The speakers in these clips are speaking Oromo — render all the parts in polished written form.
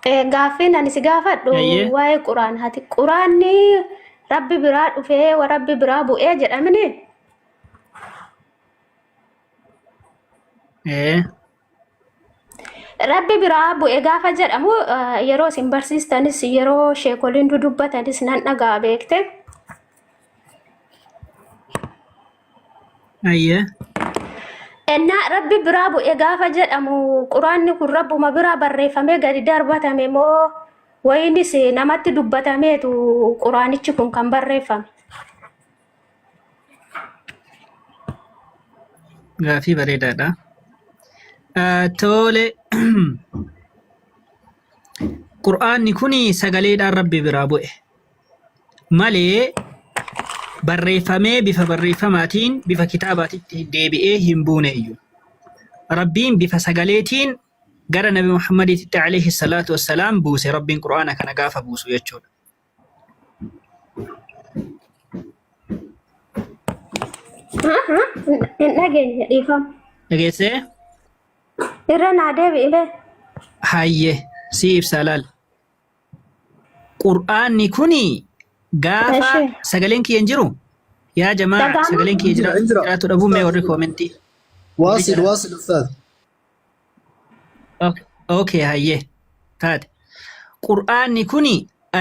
Gaaffiin ani si gaafadhu Ayyee. waa'ee quraanaati. Quraanni rabbi biraa dhufee wa rabbi biraa bu'ee jedhamini. Ee. Rabbi biraa bu'e gaafa jedhamu yeroo isin barsiistanis yeroo sheekoliin dudubbatanis nan dhaga'a beekte. Ayyee. Ennaa rabbi biraa bu'e gaafa jedhamu quraanni kun rabbuma biraa barreeffamee gadi darbatame moo wayinis namatti dubbatameetu quraanichi kun kan barreeffame. Gaafii bareedaadha. Tole. Qur'aanni kun sagaleedhaan rabbi biraa bu'e. Malee barreeffamee bifa barreeffamaatiin bifa kitaabaatitti deebi'ee hin buune iyyuu. Rabbiin bifa sagaleetiin gara Nabi Muhammaditti alayhi salaatu wassalaam buuse Rabbiin Qur'aana kana gaafa buusu jechuudha. Hin dhageenye dhiifama. Dhageessee? Irra naa deebi'i mee. Hayyee si ibsaa laal. Qur'aanni kuni gaafa Eshi. sagaleen kiyya hin jiru? Yaa jamaa Dhaga'ama? sagaleen kiyya Injira, injira. jiraatu dhabuu mee warri koomentii. Warri Waasil, jira. waasil ustaaz. Okay, okay, hayyee taate. Qur'aanni kuni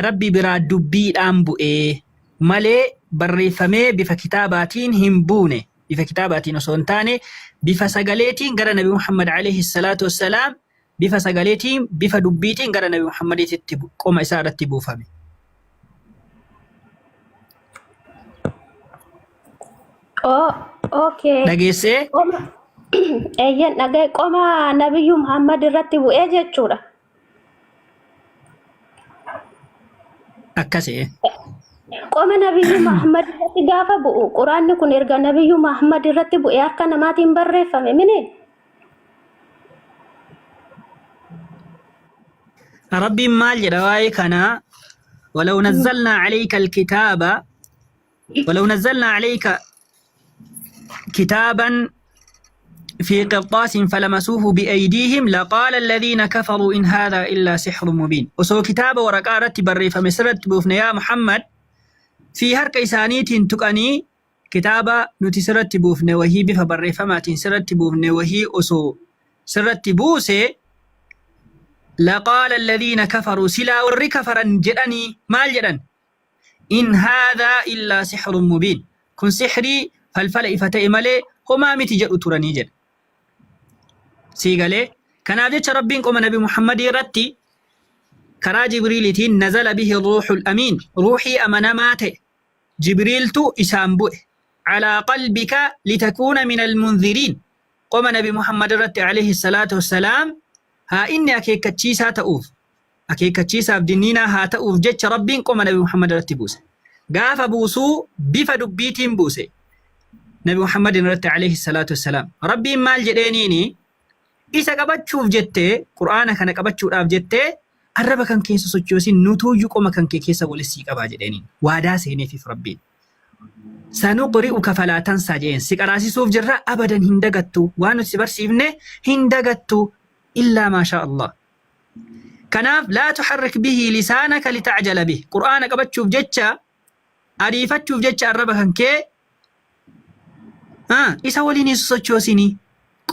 Rabbi biraa dubbiidhaan bu'ee malee barreeffamee bifa kitaabaatiin hin buune. Bifa kitaabaatiin osoo hin taane bifa sagaleetiin gara Nabi Muhammad alayhi salaatu wassalaam bifa sagaleetiin bifa dubbiitiin gara Nabi Muhammaditti qoma isaa irratti buufame. Oh, okay. Dhageessee? Qoma eeyyan dhagaye qoma Nabiyyuu Muhammad irratti bu'ee jechuudha. Akkasii. Qoma Nabiyyuu Muhammad irratti gaafa bu'u quraanni kun erga Nabiyyuu Muhammad irratti bu'ee harka namaatiin barreeffame mini. Rabbiin maal jedha waa'ee kanaa? Walaw nazzalnaa alayka alkitaaba walaw nazzalnaa alayka kitaaban في قرطاس فلمسوه بأيديهم لقال الذين كفروا إن هذا إلا سحر مبين وسو كتاب ورقة رت بري فمسرت بوفنا يا محمد في هرك إسانيت تقني Kitaaba Nuti sirratti buufne wahyii bifa barreeffamaatiin sirratti buufne wahyii osoo sirratti buuse, laqaala alladhiina kafaruu silaa warri kafaran jedhanii maal jedhan? In haadhaa illaa sihrun mubiin kun sihrii falfala ifa ta'e malee homaa miti jedhu turanii jedha. Sii galee? Kanaaf jecha Rabbiin qoma Nabi Muhammadii irratti karaa Jibriilitiin nazala bihi ruuhul amiin ruuhii amanamaa ta'e Jibriiltu isaan bu'e. Alaa qalbika litakuuna minal munziriin. Qoma Nabi Muhammad irratti alayhi salaatu wassalaam haa inni akeekkachiisaa ta'uuf, akeekkachiisaaf dinniinaa haa ta'uuf jecha Rabbiin qoma Nabi Muhammad irratti buuse. Gaafa buusuu bifa dubbiitiin buuse. Nabi Muhammad irratti alayhi salaatu wassalaam. Rabbiin maal jedheeniini? Isa qabachuuf jettee, Qur'aana kana qabachuudhaaf jettee arraba kan kee hin sosochoosin nutuuyyu qoma kan kee keessa walis sii qabaa jedheeniin. Waadaa seeneefiif Rabbiin. Sanuqri'uka falaa tansaa jedheen. Si qaraasisuuf jirra abadan hin dagattu. Waan nuti si barsiifne hin dagattu. Illaa maashaa Allah. Kanaaf laa tuharrik bihi lisaanaka lita'jala bih. Qur'aana qabachuuf jecha ariifachuuf jecha arraba kan kee isa waliin hin sosochoosini.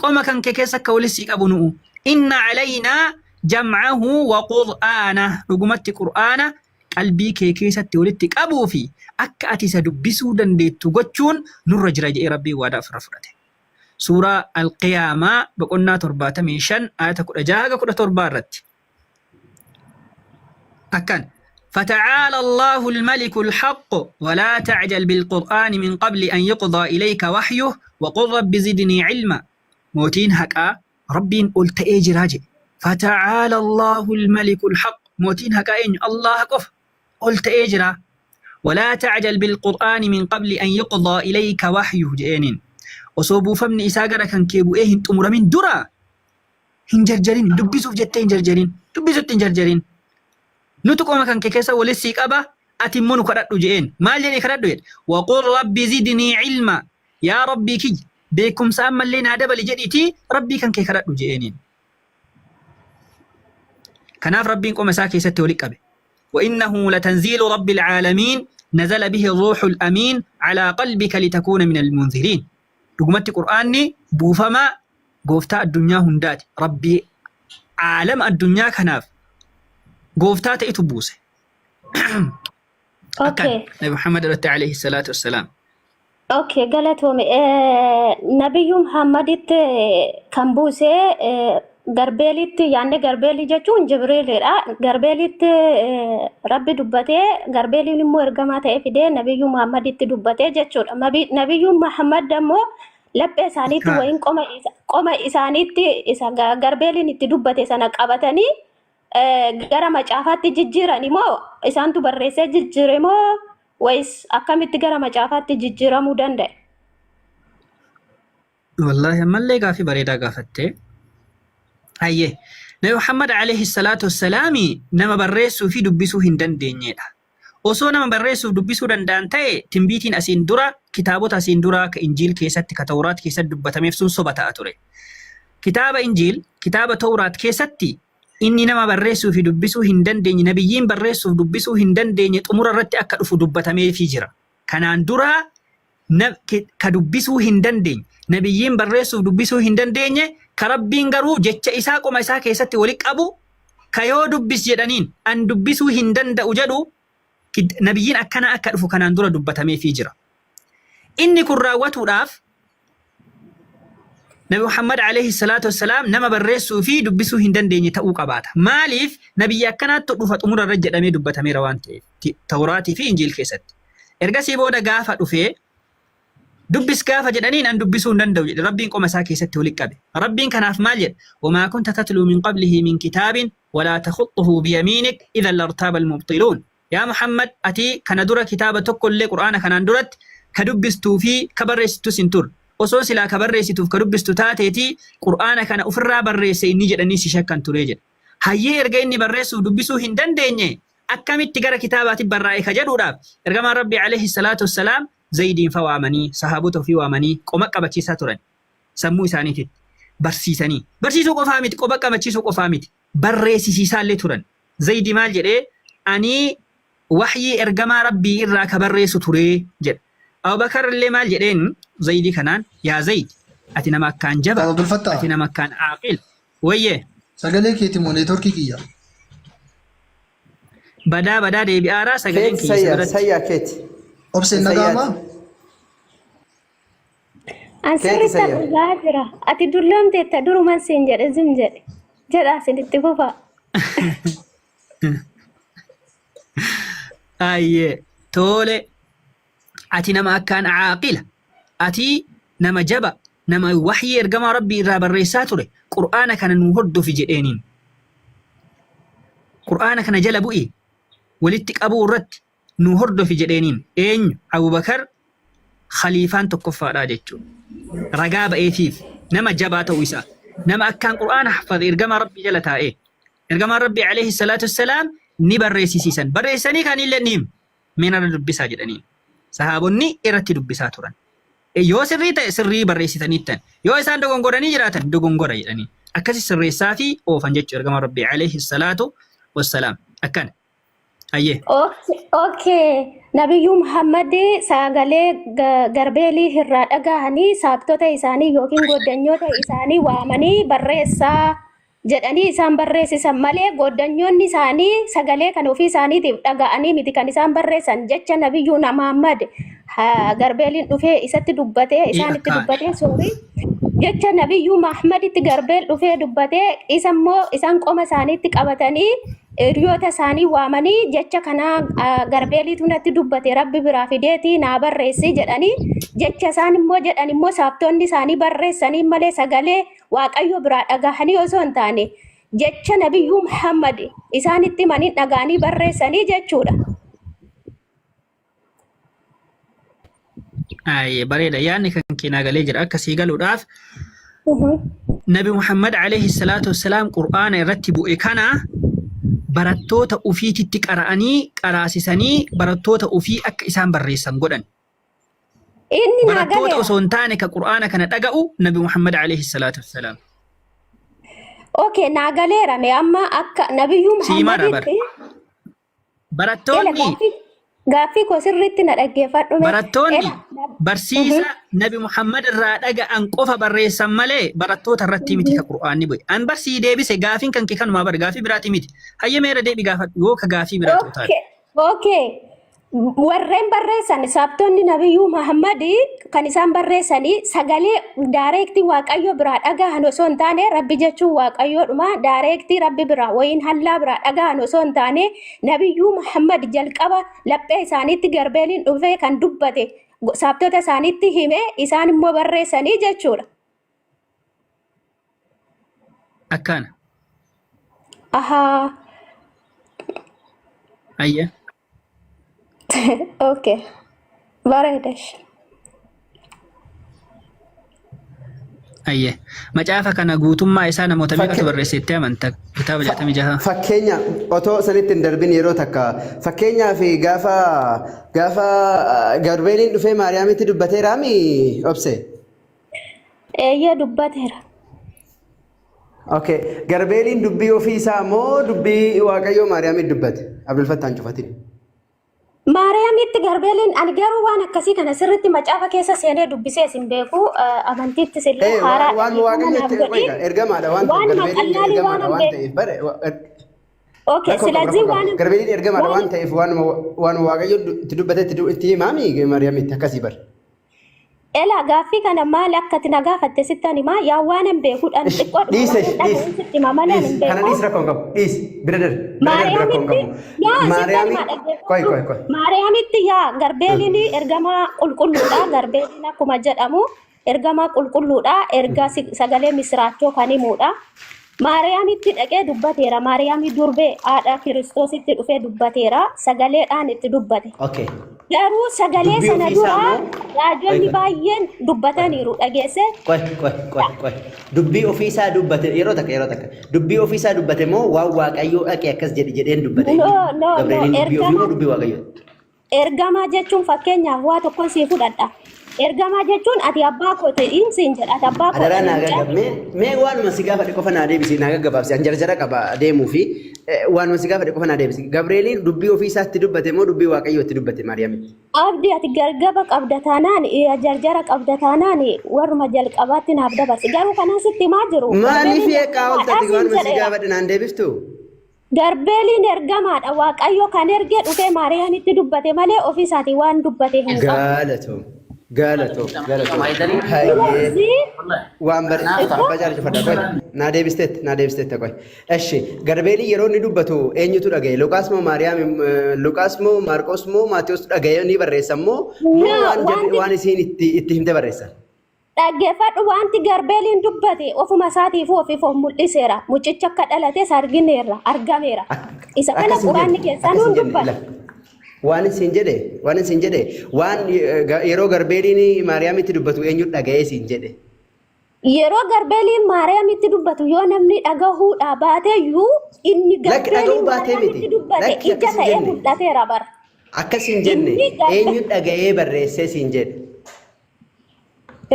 Qoma kan kee keessa akka walis sii qabu nu'u. Inna alaynaa jam'ahu wa qur'aana. Dhugumatti qur'aana qalbii kee keessatti walitti qabuu fi akka ati isa dubbisuu dandeettu gochuun nurra jira jedhee Rabbiin waadaa ofirra fudhate. Suuraa Al-Qiyaamaa boqonnaa 75 ayata 16 haga 17 irratti. Akkan. فتعالى الله الملك الحق ولا تعجل بالقرآن من قبل أن يقضى إليك وحيه وقل رب زدني علما موتين هكا ربين قلت إيه راجع فتعالى الله الملك الحق موتين هكا إن الله قف قلت إيه ولا تعجل بالقرآن من قبل أن يقضى إليك وحيه جئين وصوبوا فمن إساقرا كان كيبو إيه تمر من درا Hin jarjarin, dubbisuuf jettee hin jarjarin, dubbisutti hin jarjarin. Nutu qoma kan kee keessa walis sii qaba, ati immoo nu kadhadhu je'een. Maal jedhee kadhadhu jedhe? Waqul rabbi zidnii ilma. Yaa Rabbii kiyya, beekumsa ammallee naa dabali jedhiitii Rabbii kan kee kadhadhu je'eeniin. Kanaaf Rabbiin qoma isaa keessatti wali qabe. Wa innahu latanziilu rabbil aalamiin nazala bihi ruuhul amiin alaa qalbika litakuuna minal munziriin. Dhugumatti Qur'aanni buufamaa gooftaa addunyaa hundaati. Rabbii aalama addunyaa kanaaf gooftaa ta'etu buuse. Akkan Okay. Nabi Muhammad irratti alayhi salaatu wassalaam. Okay, galatoome. Nabiyyuu Muhammaditti kan buuse Garbeelitti, yaanne Garbeelii jechuun Jibriilidha. Garbeelitti Rabbi dubbatee, Garbeeliin immoo ergamaa ta'ee fidee Nabiyyuu Muhammaditti dubbatee jechuudha. Nabiyyuu Muhammad ammoo laphee isaaniitti wayin qoma isaaniitti isa Garbeeliin itti dubbate sana qabatanii gara macaafaatti jijjiirani moo isaantu barreessee jijjiire moo wayis akkamitti gara macaafaatti jijjiiramuu danda'e? Wallaahi ammallee gaafii bareedaa gaafatte. Hayyee. Nabi Muhammad alayhi salaatu wassalaami nama barreessuu fi dubbisuu hin dandeenyedha. Osoo nama barreessuuf dubbisuu danda'an ta'e timbiitiin asiin dura kitaabota asiin dura ka Injiil keessatti ka Tawraat keessatti dubbatameef sun soba ta'a ture. Kitaaba Injiil, kitaaba Tawraat keessatti inni nama barreessuu fi dubbisuu hin dandeenye, nabiyyiin barreessuuf dubbisuu hin dandeenye xumura irratti akka dhufu dubbatameefii jira. Kanaan dura ka dubbisuu hin dandeenye, nabiyyiin barreessuuf dubbisuu hin dandeenye, ka Rabbiin garuu jecha isaa qoma isaa keessatti wali qabu, ka yoo dubbis jedhaniin an dubbisuu hin danda'u jedhu, nabiyyiin akkanaa akka dhufu kanaan dura dubbatameefii jira. Inni kun raawwatuudhaaf Nabi Muhammad alayhi salaatu wassalaam nama barreessuu fi dubbisuu hin dandeenye ta'uu qabaata. Maaliif nabiyyi akkanaatti dhufa xumura irra jedhamee dubbatameera waan ta'eef Tawraatii fi Injiil keessatti. Ergasii booda gaafa dhufee dubbis gaafa jedhaniin an dubbisuu hin danda'u jedhe. Rabbiin qoma isaa keessatti walitti qabe. Rabbiin kanaaf maal jedhe? Wamaa kunta tatluu min qablihi min kitaabin walaa takhuttuhu biyamiinik idhan lartaaba almubxiluun. Yaa Muhammad ati kana dura kitaaba tokko illee Qur'aana kanaan duratti ka dubbistuu fi ka barreessittus hin turre. Osoo silaa ka barreessituuf ka dubbistu taateetii Qur'aana kana ufirraa barreesse inni jedhanii si shakkan ture jedhe. Hayyee erga inni barreessuuf dubbisuu hin dandeenye akkamitti gara kitaabaati barraa'e ka jedhuudhaaf Ergamaan Rabbii aleyhi salaatu wassalaam Zaydiin fa waamanii sahaabota ufii waamanii qoma qabachiisaa turan. Sammuu isaaniititti barsiisanii. Barsiisuu qofaa miti, qoma qabachiisuu qofaa miti. Barreessisiisaallee turan. Zaydi maal jedhe? Ani wahyii ergamaa Rabbii irraa ka barreessu ture jedhe. Abubakar illee maal jedheen Zaydii kanaan? Yaa Zayd, ati nama akkaan jaba, Ustaaz Abdul Fattah, ati nama akkaan aaqil. Wayyee. Sagalee keeti moo neetworkii kiyya? Badaa badaa deebi'aaraa sagaleen Keeti kiyya si sayya biratti. sayya keeti. Obseen Sayyaati. dhaga'amaa? An Keeti sirriitti sayya. dhugaa jira. Ati dulloomteetta duruman siin jedhe zim jedhe. Jedhaa isinitti fufaa. Ayyee toole ati nama akkaan caaqila ati nama jaba nama waxyii ergamaa rabbii irraa barreessaa ture qur'aana kana nuu hordofi jedheeniin qur'aana kana jala bu'i walitti qabuu irratti nuu hordofi jedheeniin eenyu Abubakar khaliifaan tokkoffaadha jechuudha. Ragaa ba'eefiif nama jabaa ta'uu isaa nama akkaan qur'aana haffaze ergamaa rabbii jala taa'ee ergamaan rabbii alayhi salaatu wassalaam ni barreessisiisan barreessanii kaanillee ni himu mee narra dubbisaa jedhaniin sahaabonni irratti dubbisaa turan. Yoo sirrii ta'e sirrii barreessitaniittan yoo isaan dogongoranii jiraatan dogongora jedhanii akkasi sirreessaa fi oofan jechuudha ergamaan rabbii alayhi salaatu wassalaam akkana. Hayyee. Okay. Nabiyyuu Muhammad sagalee garbeelii irraa dhagahanii saabtota isaanii yookiin goddanyoota isaanii waamanii barreessaa jedhanii isaan barreessisan malee goddanyoonni isaanii sagalee kan ofii isaaniitiif dhaga'anii miti kan isaan barreessan jecha Nabiyyuu Muhammad garbeeliin dhufee isatti dubbatee isaanitti Akkaan. dubbatee soorii jecha Nabiyyuu Muhammaditti garbeel dhufee dubbatee isa immoo isaan qoma isaaniitti qabatanii hiriyoota isaanii waamanii jecha kana garbeeliitu natti dubbate rabbi biraa fideetii naa barreessi jedhanii jecha isaan immoo jedhan immoo saabtonni isaanii barreessanii malee sagalee waaqayyo biraa dhagahanii osoo hin taane jecha nabiyyuu Muhammad isaanitti himanii dhagahanii barreessanii jechuudha. Ayyee bareeda yaadni kan kee naa galee jira akka sii galuudhaaf Nabi Muhammad alayhi salaatu wassalaam Qur'aana irratti bu'e kana barattoota ufiititti qara'anii qaraasisanii barattoota ufii akka isaan barreessan godhan. Inni naa Barattoota galeera. osoo hin taane ka Qur'aana kana dhaga'u Nabi Muhammad alayhi salaatu wassalaam. Okay, naa galeera mee amma akka Nabiyyuu Sii himaadha bar. Muhammaditti ela Barattoonni gaaffii koo sirriitti na dhaggeeffadhu mee. Barattoonni Ela barsiisa Nabi Muhammad irraa dhaga'an qofa barreessan malee barattoota irratti miti ka Qur'aanni bu'e. An bar sii deebise gaafiin kan kee kanumaa bar gaafii biraati miti. Hayyee meera deebi gaafadhu yoo ka gaafii biraa ta'u taate. Okay, okay. Warreen barreessan saabtonni Nabiyyuu Muhammad kan isaan barreessanii sagalee daareektii Waaqayyo biraa dhagahan osoo hin taane Rabbi jechuun Waaqayyoodhuma daareektii Rabbi biraa wayiin hallaa biraa dhagahan osoo hin taane Nabiyyuu Muhammad jalqaba laphee isaaniitti garbeeliin dhufee kan dubbate saabtota isaaniitti hime isaan immoo barreessanii jechuudha. Akkaana. Ahaa. Ayya. Okay. Bareedash. Ayya. Macaafa kana guutummaa isaa namoota meeqatu barreesse jettee amanta? Kitaaba 66. Fakkeenya otoo sanitti hin darbin yeroo takka fakkeenyaaf gaafa gaafa Gabri'eeliin dhufee Maariyaamitti dubbateeraami obse. Eeyyee dubbateera. Okay. Garbeeliin dubbii ofii isaa moo dubbii Waaqayyoo Maariyaamitti dubbate? Abdul Fattaan cufatin. Maariyaamitti Garbeeliin ani garuu waan akkasii kana sirriitti macaafa keessa seenee dubbisee hin beeku amantiittis illee Eh, haaraadha waan dhiifama Waaqayyo naaf itti godhi. qoyga ergamaadha waan ta'eef Waanuma Garbeeliin qallaalii waan ergamaadha hin waan beeku. ta'eef bare Okay, rakkoo qaba silazii rakkoo qaba. waan Garbeeliin ergamaadha waan waan ta'eef waanuma Waaqayyo itti dubbate itti himaami Maariyaamitti akkasii bare. Elaa gaaffii kana maal akka ati na gaafatte sittan himaa yaa waanan beekuudhaan Ish, xiqqoodhuma dhiise waanan dhiis dhaga'uun sitti hima malee ani dhiis hin kana beeku. dhiis rakkoon qabu dhiis bira darbi bira darbi rakkoon Maariyaamitti qabu yaa sittan Maariyaami himaa qoy dhaggeeffadhu. qoy qoy Maariyaamitti yaa garbeeliin ergamaa qulqulluudha. Garbeeliin akkuma jedhamu ergamaa qulqulluudha. Ergaa sagalee misiraachoo kan himuudha. Maariyaamitti dhaqee dubbateera. Maariyaamii durbee haadha Kiristoositti dhufee dubbateera. Sagaleedhaan itti dubbate. Okay. Garuu sagalee Dubbii sana ofii isaa dura moo? Qoy raajonni qoy. baay'een dubbataniiru dhageesse. Qoy qoy qoy qoy. Dubbii ofii isaa dubbate yeroo takka yeroo takka. Dubbii ofii isaa dubbate moo waan Waaqayyoo dhaqe akkas jedhi jedheen dubbate No, inni? no, no. Gabri'eeliin dubbii ofii moo Ergama dubbii Waaqayyoo? Ergamaa jechuun fakkeenyaaf waa tokkon sii fudhadha. Ergamaa jechuun ati abbaa koo ta'iin siin jedha. Ati abbaa Adaraa koodha naa mucaa. gaggab mee mee waanuma si gaafadhe qofa naa deebisi naa gaggabaabsi an jarjara qaba deemuu fi waanuma si gaafadhe qofa naa deebisi. Gabreeliin dubbii ofii isaatti dubbate moo dubbii Waaqayyootti dubbate Maariyaamitti? Abdi ati gargaba qabda taanaan jarjara qabda taanaan warruma jalqabaatti naaf dabarsi. Garuu kanan sitti himaa jiru Maaliif Garbeeliin eeqaa ergamaadha ooltati siin waanuma si jedheera. gaafadhe naan deebiftu? Garbeeliin ergamaadha. Waaqayyo kan erge dhufee Maariyaamitti dubbate malee ofii isaatii waan dubbate hin qabu. Galatoo galatoo galatoo hayyee ስለዚህ waan bare abbaa jaala cufadha qoy naa deebisteetta naa deebisteetta qoy eshi garbeelii yeroo inni dubbatu eenyutu dhagaye Luqaas moo Maariyaam Luqaas moo Maarqos moo Maatiyoostu dhagaye ni barreessa moo moo no waan jarri wanti waan isiin itti itti himte barreessan Dhaggeeffadhu wanti Garbeeliin dubbate ofuma isaatiifuu ofiif of mul'iseera. Mucichi akka dhalates argineerra, argameera. Isa kana Akkas hin quraanni jenne keessaa akkas nuun hin jenne dubbata. ila waan isin jedhe waan isin jedhe waan yeroo Garbeeliin Maariyaamitti dubbatu eenyu dhaga'ee siin jedhe. Yeroo Garbeeliin Maariyaamitti dubbatu yoo namni dhagahuudhaa baateeyyuu inni Lakki dhaga'uu Garbeeliin baatee miti Maariyaamitti dubbate lakki ija akkas hin ta'ee jenne mul'ateera bara. akkas hin jenne Inni Garbe eenyu dhaga'ee barreessee siin jedhe.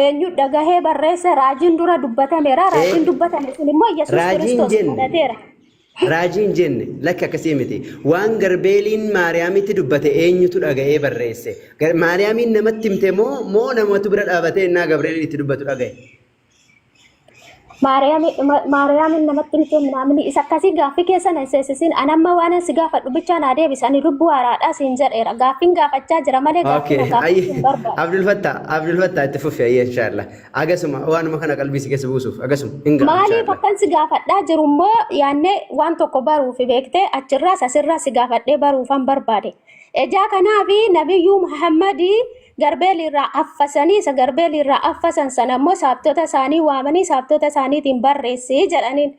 Eenyu dhagahee barreesse raajiin dura dubbatameera. Raajiin dubbatame sun immoo Yesuus Raajiin Kiristoos jenne fudhateera. raajiin jenne lakki akkasii miti waan Garbeeliin Maariyaamitti dubbate eenyutu dhaga'ee barreesse Maariyaamiin namatti himte moo moo namatu bira dhaabatee innaa Gabreeliin itti dubbatu dhaga'e Maariyaamin namatti himte minaamin isa akkasii gaaffii keessa na hin seensisiin an amma waan si gaafadhu bichaa naa deebisi ani lubbuu haaraadhaa siin jedheera gaaffiin gaafachaa jira malee gaaffii Okay, na gaafachuu hin ayi barbaadu. Abdul Fattah, Abdul Fattah itti fufi ayyee inshallah. Agasuma waanuma kana qalbii si keessa buusuuf agasuma hin ga'a Maaliif inshallah. akkan si gaafadhaa jiru immoo yaannee waan tokko baruufi beektee achirraas asirraas si gaafadhee baruufan barbaade. Ejaa kanaafi Nabiyyuu Muhammadii Garbeel irraa affasanii isa Garbeel irraa affasan sana immoo saabtota isaanii waamanii saabtota isaaniitiin barreessi jedhaniin.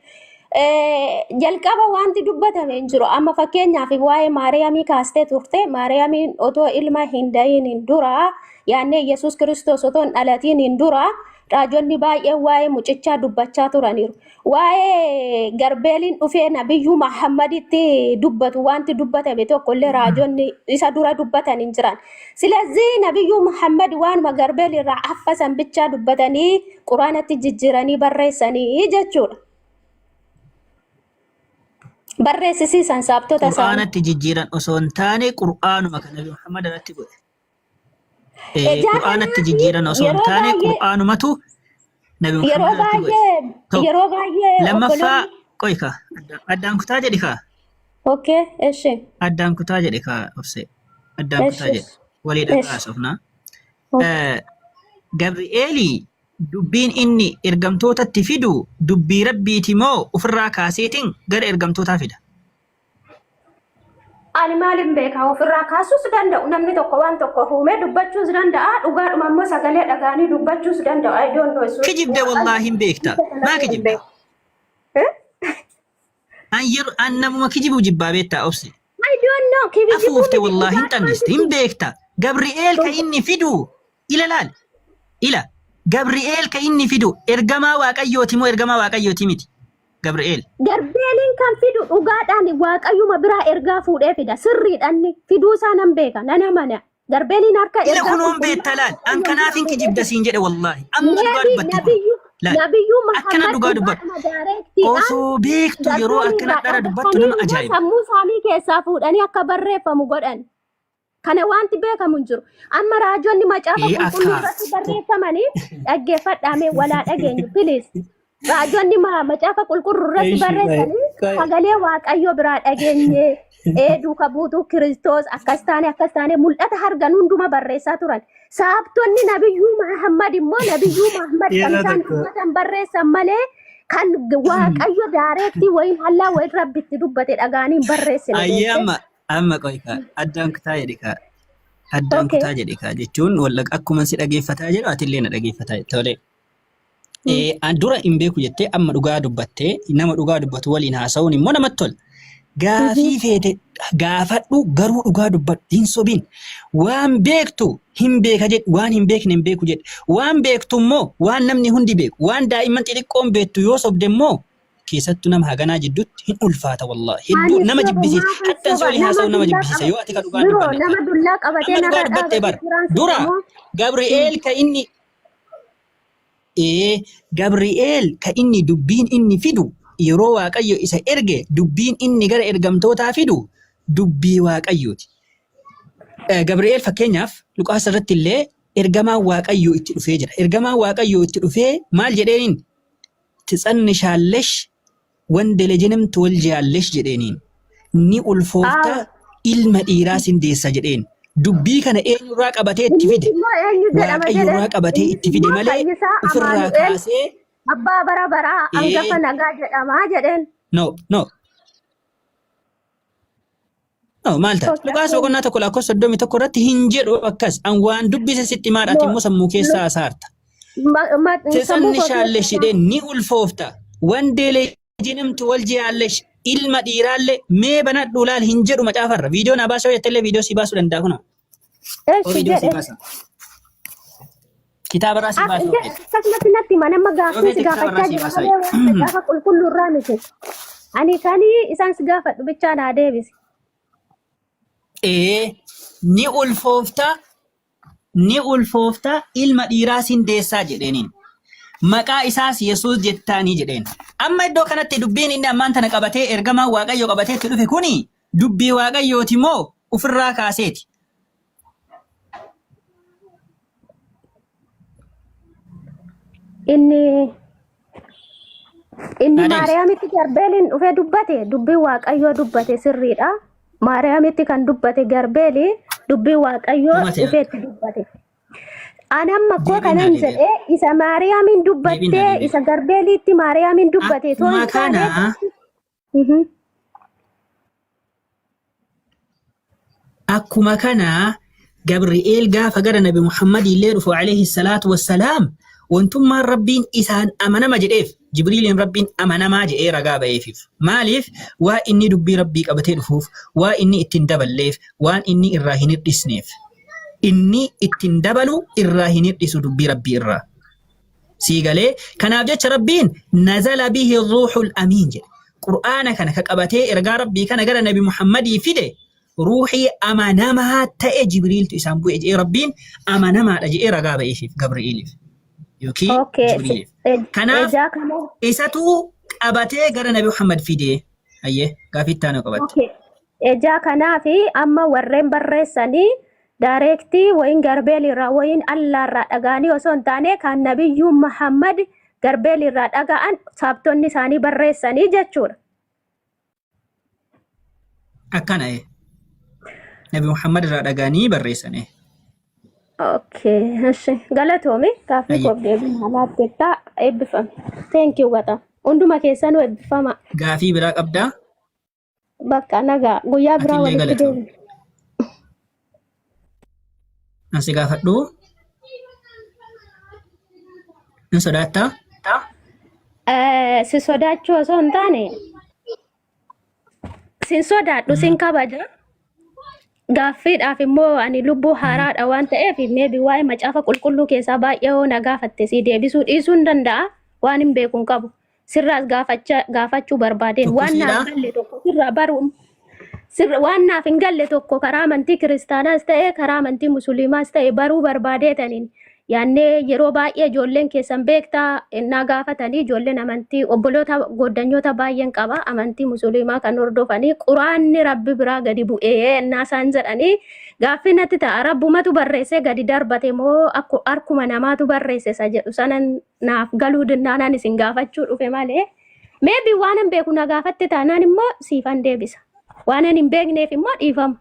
Jalqaba wanti dubbatame hin jiru. Amma fakkeenyaaf waa'ee Maariyaamii kaastee turte. Maariyaamiin otoo ilma hin da'iin dura yaannee Yesuus Kiristoos otoo hin dhalatiin hin dura raajonni baay'een waa'ee mucichaa dubbachaa turaniiru. Waa'ee Garbeeliin dhufee Nabiyyuu Muhammaditti dubbatu wanti dubbatame tokko illee raajonni isa dura dubbatan hin jiran. Silazii Nabiyyuu Muhammad waanuma Garbeel irraa affasan bichaa dubbatanii Quraanatti jijjiiranii barreessanii jechuudha. Barreessisiisan saabtota isaanii. Qur'aanatti jijjiiran osoo hin taane Qur'aanuma kan Nabi Muhammad irratti godhe. Ejaa Qur'aanatti kanaaf jijjiiran osoo hin yeroo taane baay'ee Qur'aanumatu Nabi yeroo Muhammad irratti godhe. baay'ee Tokko. yeroo baay'ee Lammaffaa obboloonni qoy kaa addaan kutaa jedhi kaa. Okay, eshi. Addaan kutaa jedhe kaa obse. Addaan kutaa Eshi. jedhe. Walii dhagaa Eshi. haasofnaa. Okay. Gabri'eeli dubbiin inni ergamtootatti fidu dubbii Rabbiiti moo ufirraa kaaseetiin gara ergamtootaa fida? Ani maalin beeka ofirraa kaasuus danda'u namni tokko waan tokko uumee dubbachuus danda'a dhugaadhuma immoo sagalee dhagaanii dubbachuus danda'u. I don't know. Kijibde wallaahi hin beekta. Maa kijibda? An yeroo an namuma kijibu jibbaa beektaa obse. I don't know. Kijibuu Afuufte miti wallaahi hin dhugaadhumaan xanniste hin beekta. Gabri'eel ka inni fidu ila laal ila Gabri'eel ka inni fidu ergamaa waaqayyooti moo ergamaa waaqayyooti miti? Gabri'eel. Garbeeliin kan fidu dhugaadhaan waaqayyuma biraa ergaa fuudhee fida. Sirriidhaan fiduu isaa nan beeka nan amana. Garbeeliin harka Ila ergaa kunoon qulqulluu beekta laal an waaqayyoon kanaaf biraa hin fuudhee kijibda fida. siin jedhe wallaahi amma dhugaa Nebi dubbatti kun nabiyyuu laal nabiyyuu akkana Muhammad dhugaa dubbadhu dhugaadhuma daareektiidhaan osoo beektu yeroo garbeelii akkana irraa dhara dubbattu dhagattanii nama immoo ajaa'iba. sammuu isaanii keessaa fuudhanii akka barreeffamu godhan. Kana wanti beekamu hin jiru. Amma raajonni macaafa Ee qulqulluu akka irratti barreeffamanii dhaggeeffadhaamee walaa dhageenyu please. Raajonni macaafa qulqulluu irratti Eeshi barreessanii qoy sagalee waaqayyoo biraa dhageenye ee duuka buutuu Kiristoos akkas taane akkas taane mul'ata hargan hunduma barreessaa turan. Saabtonni Nabiyyuu Muhammad immoo Nabiyyuu Muhammad kan yeroo isaan tokko dubbatan barreessan malee kan waaqayyo daareetti wayin hallaa wayin rabbitti dubbate dhagaanii hin barreessine Ayyee beekte. amma amma qoy kaa addaan kutaa jedhe kaa addaan Okay. kutaa jedhe kaa jechuun walla akkuma si dhageeffataa jedhu atillee na dhageeffataa tole. An dura hin beeku jettee amma dhugaa dubbattee nama dhugaa dubbatu waliin haasa'uun immoo namatti tola. Gaafii feete gaafadhu garuu dhugaa dubbadhu hin sobin. Waan beektu hin beeka jedhi waan hin beekne hin beeku jedhi. Waan beektu immoo waan namni hundi beeku waan daa'imman xixiqqoon beektu yoo sobde immoo keessattuu nama haganaa jidduutti hin ulfaata wallaahi. Hedduu Ani nama soba jibbisiisa. maafan Hattan si soba waliin nama haasa'uun nama dullaa jibbisiisa qaba yoo ati ka dhugaa hin biroo dubbanne nama taate. dullaa qabatee Amma dhugaa narra dubbattee dhaabate bara. jiraan Dura soba moo? Gabri'eel ka inni Ee, Gabri'eel ka inni dubbiin inni fidu yeroo Waaqayyo isa erge dubbiin inni gara ergamtootaa fidu dubbii Waaqayyooti. Gabri'eel fakkeenyaaf Luqaas irratti illee ergamaan Waaqayyoo itti dhufee jira. Ergamaan Waaqayyoo itti dhufee maal jedheeniin? Titsannishaallesh Wande lejinem tuwaljiyaalesh jedheeniin. Ni ulfoofta Aaw. ilma dhiiraa sin deessa jedheen. Dubbii kana eenyurraa qabatee itti Innis fide? immoo eenyu jedhama jedhe? Waaqayyorraa qabatee Innis itti fide immoo malee Fayyisaa ofirraa Amaanu'el kaasee abbaa bara baraa ee angafa nagaa jedhama jedheen. no no no maal ta'a? Okay, Luqaas akkam. boqonnaa 1 lakkoofsa 31 irratti hin jedhu akkas. An waan dubbise sitti himaadha ati No, immoo sammuu no, keessaa saarta. sammuu koo Titsannishallesh keessaa jedhee ni ulfoofta. Wandee lejinimtu waljiyaallesh ilma dhiiraallee mee banadhu laal hin jedhu macaafarra. Viidiyoo naa baasoo jettellee viidiyoo sii baasuu danda'a kunoo. Oo Eshi viidiyoo sii jedhe. baasa. Kitaabarraa sii baasuu feete. Akkasumatti natti hima nama Yoo gaaffii si feete kitaabarraa gaafachaa sii jira baasa. malee waan macaafa qulqulluu irraa miti. Ani kanii isaan si gaafadhu bichaa naa deebisi. Ee ni ulfoofta ni ulfoofta ilma dhiiraa sin deessaa jedheeniin. Maqaa isaas Yesuus jettaanii jedheen. Amma iddoo kanatti dubbiin inni ammaan tana qabatee ergamaan Waaqayyoo qabatee itti dhufe kuni dubbii Waaqayyooti moo ofirraa kaaseeti? Inni inni Naa deebisi. Maariyaamitti Garbeeliin dhufee dubbate dubbii Waaqayyoo dubbate sirriidha. Maariyaamitti kan dubbate Garbeeli dubbii Waaqayyoo Dhumate dhufee itti dubbate. Ani amma koo Deebiin naa kanan deebi'a. jedhee isa Maariyaamiin Deebiin naa dubbattee deebi'a. isa Garbeeliitti Maariyaamiin dubbate too Akkuma hin taane kana Akkuma kana Gabri'eel gaafa gara Nabi Muhammad illee dhufu alayhi salaatu wassalaam wantummaan Rabbiin isaan amanama jedheef Jibriiliin Rabbiin amanamaa jedhee ragaa ba'eefiif. Maaliif? Waa inni dubbii Rabbii qabatee dhufuuf, waa inni ittiin daballeef, waan inni irraa hin hir'isneef. Inni ittiin dabalu irraa hin hir'isu dubbii Rabbii irraa. Sii galee? Kanaaf jecha Rabbiin nazala bihi ruuhul amiin jedhe. Qur'aana kana ka qabatee ergaa Rabbii kana gara Nabi Muhammadii fide ruuhii amanamaa ta'e Jibriiltu isaan bu'e jedhee Rabbiin amanamaadha jedhee ragaa ba'eefiif Gabri'eeliif yookiin Okay. Jibriiliif. Kanaaf Ejaa kana isatu qabatee gara Nabi Muhammad fide. Hayyee gaafii itti aanu qabatte. Okay. Ejaa kanaafi amma warreen barreessanii daareektii wayin garbeel irraa wayin Allah irraa dhaga'anii osoo hin taane kan nabiyyuu Muhammad garbeel irraa dhaga'an saabtonni isaanii barreessanii jechuudha. Akkana ee. Nabi Muhammad irraa dhaga'anii barreessan ee. Okay, eshi. Galatoomi gaaffii Hayyee. koof deebii naaf jettaa eebbifame. Thank you bata. Hunduma keessanuu eebbifama. Gaafii biraa qabdaa? Bakka nagaa guyyaa biraa Atillee walitti galatoomi. deebina. An si gaafadhu. Hin sodaattaa? Si sodaachuu osoo hin taane sin sodaadhu sin kabaja. Gaaffiidhaaf immoo ani lubbuu haaraadha waan ta'eef maybe waa'ee macaafa qulqulluu keessaa baay'ee yoo na gaafatte si deebisuu dhiisuu hin danda'a waan hin beeku hin qabu. Sirraas gaafachuu barbaadeen waan naaf Tokkosiidha. hin galle tokko sirraa baruu waan naaf hin galle tokko karaa amantii kiristaanaas ta'e karaa amantii musliimaas ta'e baruu barbaadeetaniin yaannee yeroo baay'ee ijoolleen keessan beektaa innaa gaafatanii ijoolleen amantii obboloota goddanyoota baay'een qaba amantii musliimaa kan hordofanii quraanni rabbi biraa gadi bu'ee innaa isaan jedhanii gaaffii natti ta'a rabbumatu barreessee gadi darbate moo harkuma namaatu barreesse isa jedhu sanan naaf galuu dinnaanaan isin gaafachuu dhufe malee maybe waanan beeku na gaafatte taanaan immoo siifan deebisa waanan hin beekneef immoo dhiifama.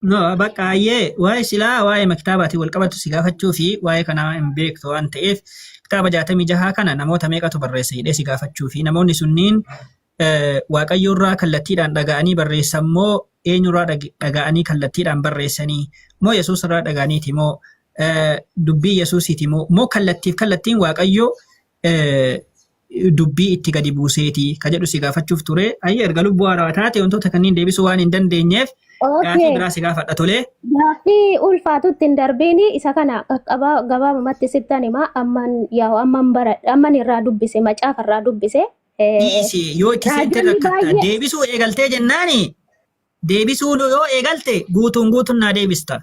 No, bakka ayyee waa'ee silaa waa'ee maktaabaatiin wal qabatu si gaafachuu fi waa'ee kanaa hin beektu waan ta'eef kitaaba 66 kana namoota meeqatu barreesse jedhee si gaafachuu fi namoonni sunniin Waaqayyo irraa kallattiidhaan dhaga'anii barreessan moo eenyurraa dhaga'anii kallattiidhaan barreessanii moo Yesuus irraa dhaga'aniiti moo dubbii Yesuusiiti moo moo kallattiif kallattiin Waaqayyo dubbii itti gadi buuseeti ka jedhu si gaafachuuf ture. Ayyee erga lubbuu haarawaa taate wantoota kanneen deebisuu waan hin dandeenyeef gaafii biraa si gaafadha tolee. Gaaffii ulfaatutti hin darbiini isa kana qaqqabaa gabaabumatti sittan hima amman yaa'u amman bara amman irraa dubbise macaafa irraa dubbise. Dhiisi yoo itti seente Raajonni rakkatta baay'ee deebisuu eegaltee jennaani deebisuu yoo eegalte guutuun guutuun naa deebista.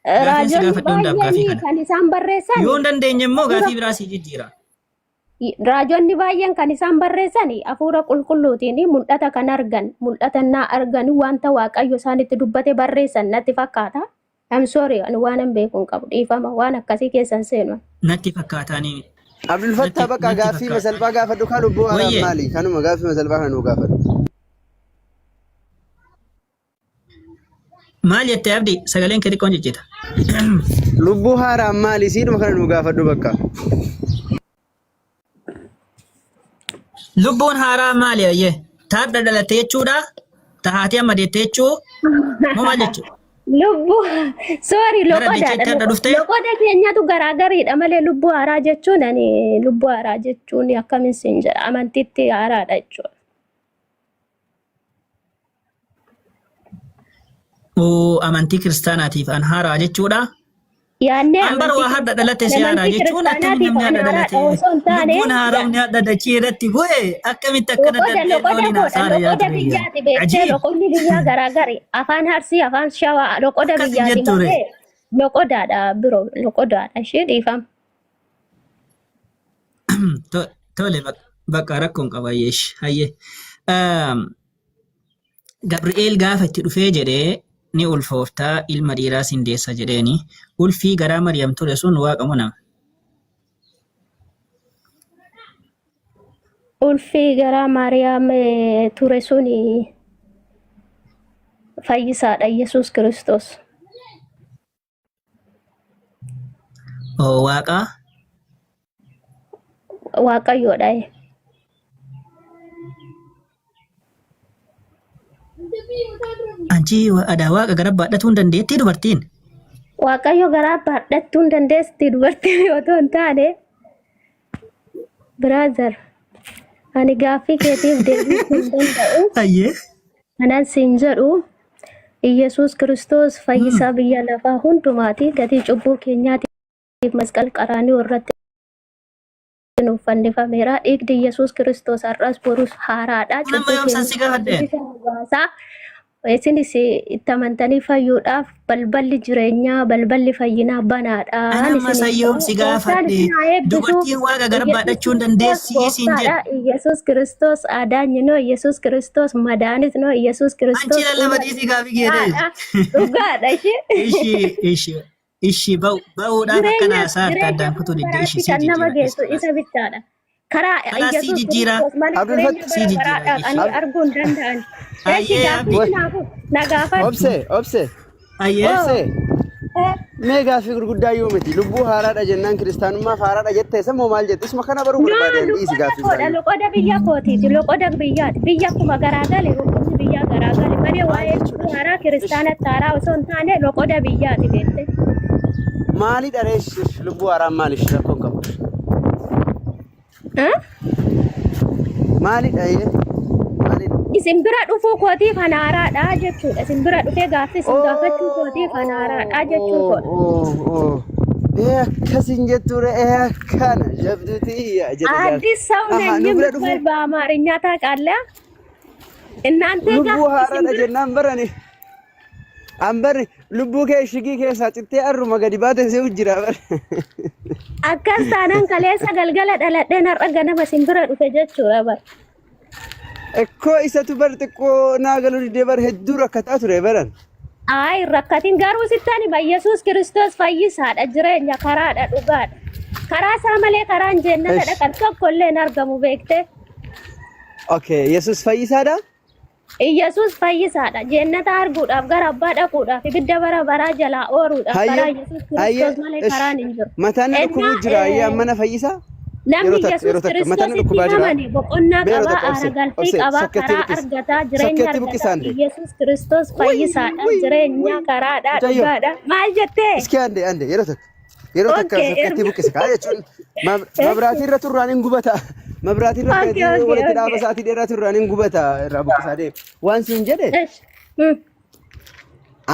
Gaafiin si raajonni gaafadhe hundaaf gaafii baay'een kana. kan isaan barreessan Yoo hin dandeenye immoo hafuura gaafii biraa sii jijjiira. Raajonni baay'een kan isaan barreessan hafuura qulqulluutiin mul'ata kan argan mul'ata naa argan wanta waaqayyo isaanitti dubbate barreessan natti fakkaata. I'm sorry ani waan hin beeku hin qabu dhiifama waan akkasii keessan seenu. Natti fakkaataanii Abdul natti Fattaa bakka natti gaaffii fakkaata. masalphaa gaafadhu kaa lubbuu haaraan Wayyee maali? Kanuma gaaffii masalphaa kana nuu gaafadhu. maal jette Abdi sagaleen kee xiqqoon ciccita. Lubbuu haaraan maali? Siidhuma kana nuu gaafadhu bakka. Lubbuun haaraa maali ayyee? Taadha dhalatte jechuudha? Tahaatee amma deette jechuu? Moo maal jechuudha? Lubbuu sorry Gara loqodaadha dacheetti hadha dhuftee? loqoda keenyatu garaagariidha malee lubbuu haaraa jechuun ani lubbuu haaraa jechuun akkamin siin jedha amantiitti haaraadha jechuudha. Oo, amantii kiristaanaatiif an haaraa jechuudha. Yaannee An bara amantii waa hadha dhalate si haaraa amantii jechuun akkamitti kiristaanaatiif namni an hadha haaraadha dhalate osoo hin taane lubbuun haaromni hadha dachee irratti bu'e akkamitti akkana loqoda darbee loqoda dhooliin koodha haasaara yaa loqoda ture biyyaati beektee ajiib loqonni biyyaa garaagari afaan Arsii afaan Shawaa loqoda akkas hin biyyaati jetture. malee loqodaadha biroo loqodaadha ishee dhiifama. Tole bakka rakkoon qaba yeesh hayyee. Gabri'eel gaafa itti dhufee jedhee ni ulfooftaa ilma dhiiraa sin deessa jedheeni. Ulfii garaa Maryam ture sun waaqa moo nama? Ulfii garaa Maariyaam ture sun fayyisaadha Yesuus Kiristoos. Oo waaqa Waaqayyoodha. Anchi adaa waaqa gara baadhatuu hin dandeettii dubartiin. Waaqayyo garaa baadhachuu hin dandeessi dubartiin otoo hin taane. Brother, ani gaaffii keetiif deebisuu hin danda'u. Ayyee. Kanan siin jedhu Iyyasuus Kiristoos fayyisaa biyya lafaa hundumaati. Gatii cubbuu keenyaatiif masqal qaraaniyoo irratti nuuf fannifameera. Dhiigdi Iyyasuus Kiristoos har'as borus haaraadha. Kun amma Cubbuu yoom san si keenya gaafadhe? bilisa nu baasa. Isinis itti amantanii fayyuudhaaf balballi jireenyaa, balballi fayyinaa banaadha. Ana Ani amma isiniin sayyoom si jedha. Gooftaan gaafadhe isin haa eebbisu. dubartiin waaqa garbaa Iyyasuus dhachuun Kiristoos dandeessi siin jedhe. gooftaadha. Iyyasuus Kiristoos adaanyi noo. Iyyasuus Kiristoos madaanit noo. Iyyasuus Anchi Kiristoos lallaba dhiisii gaafii kee dhugaadha. Dhugaadha ishee. Ishi ishi ishi ba'uudhaaf akkana Jireenya haasaa adda jireenya addaan bara kutuu didde ishi baraatti sii kan nama jijjiira geessu dhiisi. isa bichaadha. Karaa Karaa sii Iyyasuus jijjiira Kiristoos malee Abdul jireenya Fatt sii bara baraa jijjiira ishi. dhaqanii arguu hin danda'an. Eeshi Ayyee gaaffii abdi Wai kanaafuu na gaafadhu. obse obse ayyee obse Eh, mee gaaffii gurguddaa yoo miti lubbuu haaraadha jennaan kiristaanummaaf haaraadha jette isa moo maal jette isuma kana baruu No, barbaade dhiisi loqoda gaaffii koodha, biraayyuu. loqoda biyya kootiiti, loqoda biyyaati. Biyya akkuma garaagale, loqodni biyyaa garaagale. Malee Maal waa'ee jechuudha? lubbuu haaraa Ish kiristaanatti haaraa osoo hin taane loqoda biyyaati beekte. maalidha ree ish lubbuu haaraan maaliif rakkoon qabu? Eh? Maalidha ee? Maalidha? Isin bira dhufuu kootiif an haaraadha jechuudha. Isin bira dhufee gaaffii isin gaafachuu kootiif an haaraadha jechuu koodha. Ee akkasin jettuudha ee akkana jabduuti iyya jedhe jaarsi. አዲስ ሰው Aha ነኝ nu bira dhufuu የምትባል በአማርኛ ታውቃለህ? እናንተ ጋር lubbuu isin haaraadha bira jennaan barani. An barri lubbuu kee shigii keessaa cittee arruma gadi baate se'u jira bar. Akkas taanaan kaleessa galgala dhaladheen har'a ganama isin bira dhufe jechuudha bar. Ekkoo isatu bar xiqqoo naa galuu didee bar hedduu rakkataa ture baran. Ayi rakkatin garuu sittan hima Yesuus Kiristoos fayyisaadha jireenya karaadha dhugaadha. Karaa isaa malee karaan jeennata Esh. dhaqan tokko illee hin argamu beekte. Okay, Yesuus fayyisaadha? Iyyasuus fayyisaadha. Jeennata arguudhaaf gara abbaa dhaquudhaaf ibidda bara baraa jalaa ooruudhaaf karaa Hayyee, Iyyasuus hayyee, Kiristoos malee ish. karaan hin jiru. Mataan na Ennaa dhukkubuu jira, hayyee amma na fayyisaa? Namni Yeroo takka, Iyyasuus yeroo takka, mataan na Kiristoositti dhukkubaa jira. amane boqonnaa Mee yeroo qabaa, takka obse, aara galfii obse, qabaa, sokkeetti karaa buqqisi. argataa, jireenya Sokkeetti argataa. buqqisaande. Iyyasuus Kiristoos Wii, fayyisaadha, wii, jireenya wii. karaadha, Mucayyoo, dhugaadha. Maal jettee? iski ande, ande, yeroo takka. Yeroo takka Okay, sokkeetti erga. buqqise. Kaa jechuun mabraatii irra turraan hin gubata. Mabraatii irra Okay, keetii okay, walitti dhaaba okay. sa'aatii dheeraa turraan hin gubata irraa buqqisaa deema. Waan siin jedhe Esh.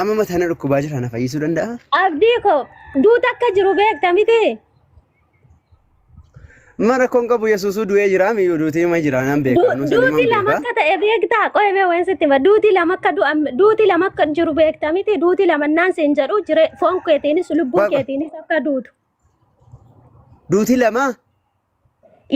amma mataa na dhukkubaa jira na fayyisuu danda'a? Abdii koo duuta akka jiru beekta miti? Ma rakkoon qabu Yesuusuu du'ee jira miyyuu duutii ma jira nan beeka nu sanii Duuti man lama beeka. akka ta'e beektaa? Qoy mee waan sitti hima. Duuti lama akka du'an duuti lama akka jiru beekta miti? Duuti lama naan siin jedhu jire foon keetiinis lubbuun Waaqa keetiinis akka duutu. duutii lama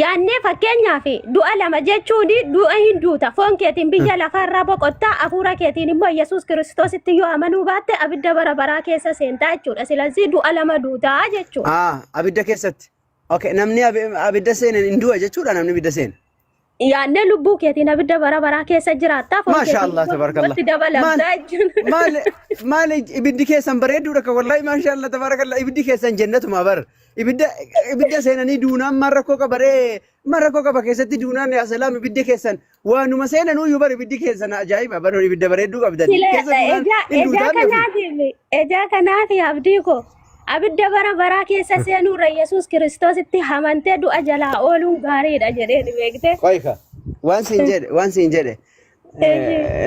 Yaannee fakkeenyaaf du'a lama jechuun du'a hin duuta. Foon keetiin biyya lafaarraa boqottaa hafuura keetiin immoo Yesuus Kiristoositti yoo amanuu baatte abidda bara baraa keessa seentaa jechuudha. Silazii du'a lama duutaa jechuudha. Ah abidda keessatti. Okay namni abidda seene hin du'a jechuudha namni abidda seene. Yaannee lubbuu keetiin abidda bara baraa keessa jiraattaa foon Maasha keetiin Allah immoo tabarakallah. du'atti Maal dabalamtaa jechuudha. maal maal ibiddi keessan bareedduudha ka wallahi maasha Allah tabarakallah ibiddi keessan jennatuma bar. Ibidda ibidda seenanii duunaan maal rakkoo qaba ree maal rakkoo qaba keessatti duunaan yaa salaam ibiddi keessan waanuma seenanuyyuu bar ibiddi keessan ajaa'iba bar ibidda bareedduu qabdan Sila keessa duunaan ejaa hin ejaa duutaan ofii. kanaatiif ejaa kanaatiif abdii koo abidda bara baraa keessa seenuurra Yesuus Kiristoositti amantee du'a jalaa ooluun gaariidha jedheen beekte. Qoyka waan siin jedhe waan siin jedhe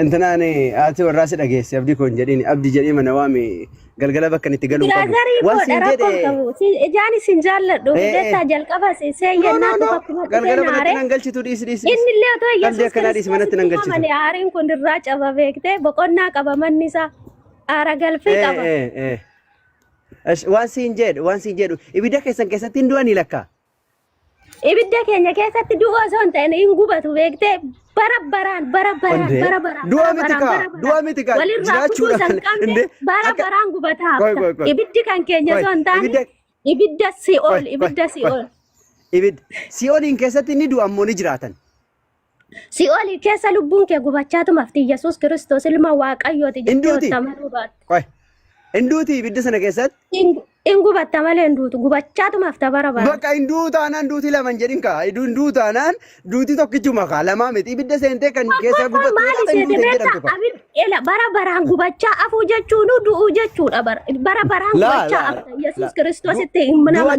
intinaan haati warraa si dhageesse abdii koo hin jedhiin abdii jedhii mana waami galgala bakka inni itti galu hin qabu. Biraazarii Waan koodha siin rakkoon jedhe qabu. Ijaan isin jaalladhu. eh eh Beektaa jalqaba no no seeyyannaa no dhufa akkuma dhufee galgala manatti naaree. nan galchitu dhiisi dhiisi dhiisi Inni illee otoo qalbii Yesuus akkanaa dhiisi manatti nan Kiristoositti galchitu. amane aariin kun irraa caba beektee boqonnaa qaba manni isaa. Aara galfii Eh qaba. eh eh Waan siin jedhu waan siin jedhu ibidda keessan keessatti hin du'anii lakkaa. Ibidda keenya keessatti du'u osoo hin ta'in hin gubatu beektee bara baraan bara baraan Indee bara baraan du'a bara miti baraan kaa bara baraan du'a miti kaa walirraa kutuu jiraachuudha san malee qabne indee bara akka baraan gubataa qoy hafta. qoy qoy Ibiddi kan keenya qoy osoo hin taane ibidda ibidda qoy si'ool qoy ibidda qoy si'ool. ibidda si'ooliin keessatti ni du'a ammoo ni jiraatan. Si'oolii keessa lubbuun kee gubachaatuma hafti Yesuus Kiristoos ilma Waaqayyooti Hin jettee duuti otta amanuu baatte. qoy hin duuti ibidda sana keessatti Hin hin gubatta malee hin duutu gubachaatuma hafta bara baraan. bakka hin duu taanaan duuti lama hin jedhin kaa hin duu taanaan duuti tokkichuma kaa lamaa miti ibidda seentee kan keessaa Tokkoffaa gubattu yoo maali taate hin seete duute hin beektaa jedhamtu kaa. abid ela bara baraan gubachaa afuu jechuun du'uu jechuudha bara bara baraan Laa gubachaa laa afta Yesuus laa Kiristoositti hin du'a nama